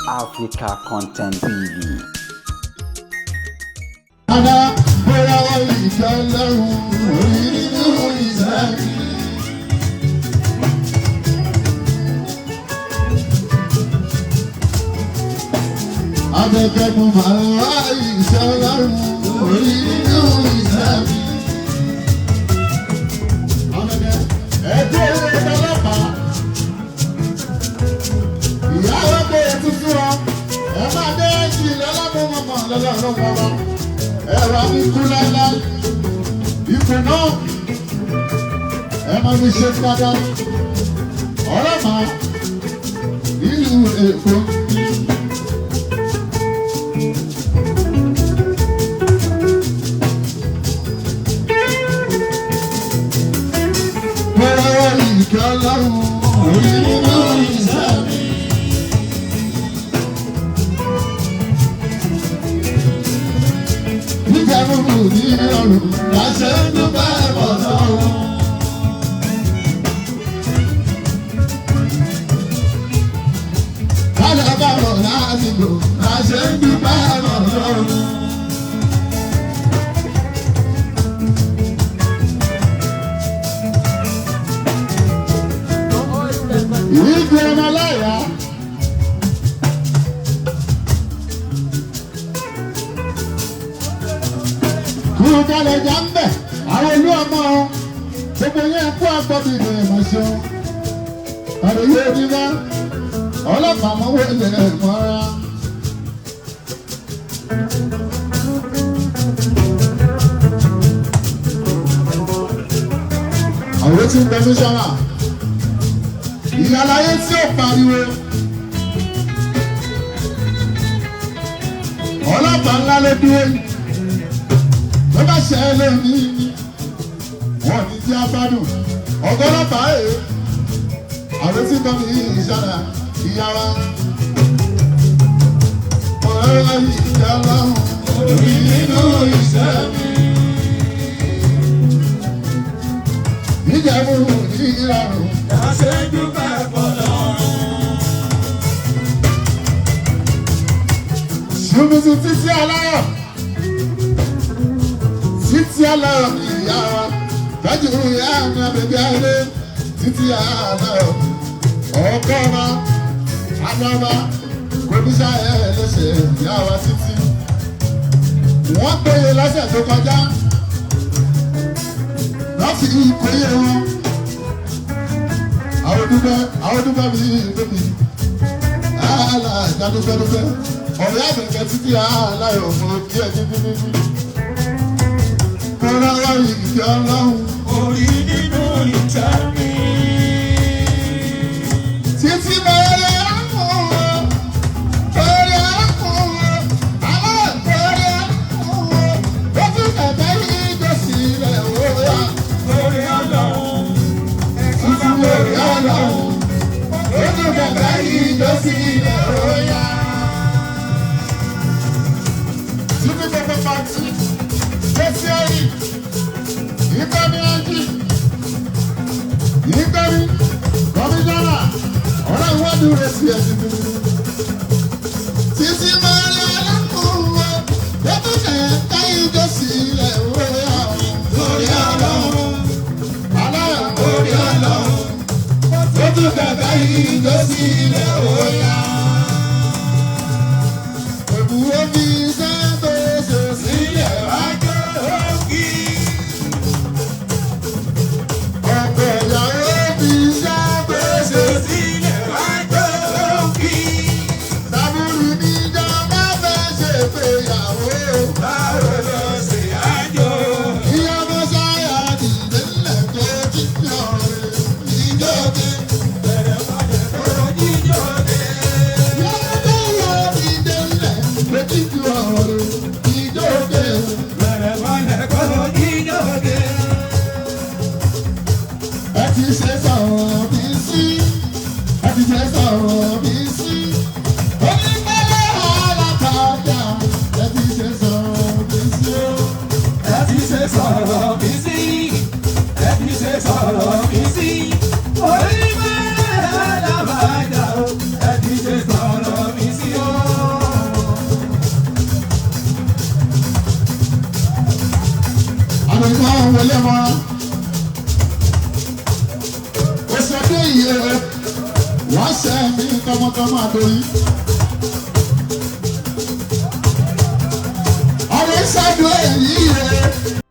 Africa Content TV. Ada bóyá wọ́n ìjọ lọ́rùn orí nínú ìṣẹ́ mi. Abẹ́kẹ́ mo máa ń wá ìṣẹ́ lọ́rùn orí nínú ìṣẹ́ mi. Abẹ́kẹ́ ẹgbẹ́ ilé ọlọ́pàá. Ìyáwó pé tuntun ọ, ẹ máa dé ẹ̀jì lọ́lọ́mọ lọ́lọ́run ọba ẹ̀rọ ikú láíláí ikú náà ẹ máa fi ṣe padà ọlọ́mà ìlú Èkó. Bọ́lá ìkẹ́ ọlọ́run orí nínú ìṣẹ́ mi. Níjà gbogbo ní ọrùn, láṣẹ ń dúpẹ́ bọ̀ lọ́rùn. Kálọ̀ bá bọ̀ lásìkò, láṣẹ ń dúpẹ́ bọ̀ lọ́rùn. Ìgbé ọmọ láyà. Kúrú kálẹ̀ jà ń bẹ̀, àwọn olú ọmọ ọ, gbogbo yẹn kú àgbọ̀bí ìlú ìmọ̀ṣọ́. Ọ̀rọ̀ yóò ní wá, ọlọ́pàá mọ́wọ́ ilẹ̀ mọ́ra. Àwọn tí ń bẹ ní sára, ìyàláyé tí ó pariwo. Ọlọ́pàá ńlá ló dúró yìí ló bá ṣe é lónìí ni wọn ní tí a gbádùn ọgá ọlọ́pàá èé àwọn tí bá mi ìṣára ìyá wa. Ọ̀rọ̀ ìjà lọ́hùn orí nínú iṣẹ́ mi. Ìjẹ̀bú ní ìrọ̀rùn. Ṣùbùsù títí aláyọ̀ títí aláyọ̀ mi ìyá wa tọ́jú ìyá mi àbẹ̀bí ayé títí aláyọ̀ ọkọ ọba alába kòmíṣà ẹ̀ lọ́sẹ̀ ìyá wa títí. Wọ́n péye lọ́sẹ̀ tó kọjá lọ́sì ìpéye wọn. Àwọn dúpẹ́ àwọn dúpẹ́ mi bébì àlà ìjà dúpẹ́ dúpẹ́ ọ̀rẹ́ àbẹ̀kẹ́ títí aláyọ̀ mo kí ẹ títí títí. Kọ́lá wá ìkẹ́ ọlọ́run. Orí nínú ìtẹ́ mi. Títí bẹ̀rẹ̀ àkùnrin, bẹ̀rẹ̀ àkùnrin, àwọn bẹ̀rẹ̀ àkùnrin, ó tún kẹ̀kẹ́ yìí jọ sílẹ̀ wọ́yà. Orí ọlọ́run. Títí bẹ̀rẹ̀ ọlọ́run, ó tún kẹ̀kẹ́ yìí jọ sílẹ̀ wọ́yà. Títí gbogbo pàtí, létí ẹ̀yìn, ìgbẹ́mi ẹ̀jì, ìgbẹ́mi, kọ́míṣánná, ọ̀rẹ́ ìwádìí rẹ̀ sí ẹ̀sìn tuntun. Títí mọ́lẹ̀ alákùnrin, ó tún kẹ̀kẹ́ yìí jọ sílẹ̀ wọ́yà. Lórí ọlọ́run, aláyọ̀ lórí ọlọ́run, ó tún kẹ̀kẹ́ yìí jọ sílẹ̀ wọ́yà. Òbú omi iṣẹ́ tó ṣe sílẹ̀ wájú Òkì. ọ̀pọ̀ ìyàwó fi iṣẹ́ tó ṣe Sílẹ̀ wájú òkì. tábùrù níjọba fẹ́ ṣe fẹ́yàwó. Báwo ló ṣe àjò? Ìyàwó sáyà dìde ńlẹ̀ tó jíjọ rẹ̀ ìjọba. Bẹ̀rẹ̀ padà tó jíjọ dé. Ìyàwó sáyà dìde ńlẹ̀ tó jíjọ rẹ̀ ìjọba. Bẹ̀rẹ̀ padà tó jíjọ dé. Ẹ ti ṣe sọ̀rọ̀ mi sí. Ẹ ti ṣe sọ̀rọ̀ mi sí. Onígbẹ́lẹ́ alátajà. Ẹ ti ṣe sọ̀rọ̀ mi sí. Ẹ ti ṣe sọ̀rọ̀ mi sí. Ẹ ti ṣe sọ̀rọ̀ mi sí. Orí mẹ́rẹ̀ alábàájà o. Ẹ ti ṣe sọ̀rọ̀ mi sí o. Àdùnkàn wọlé mọ́ra. Oṣù ọdún yìí o, wọ́n ṣe mí tọmọtọmọ àdóyí.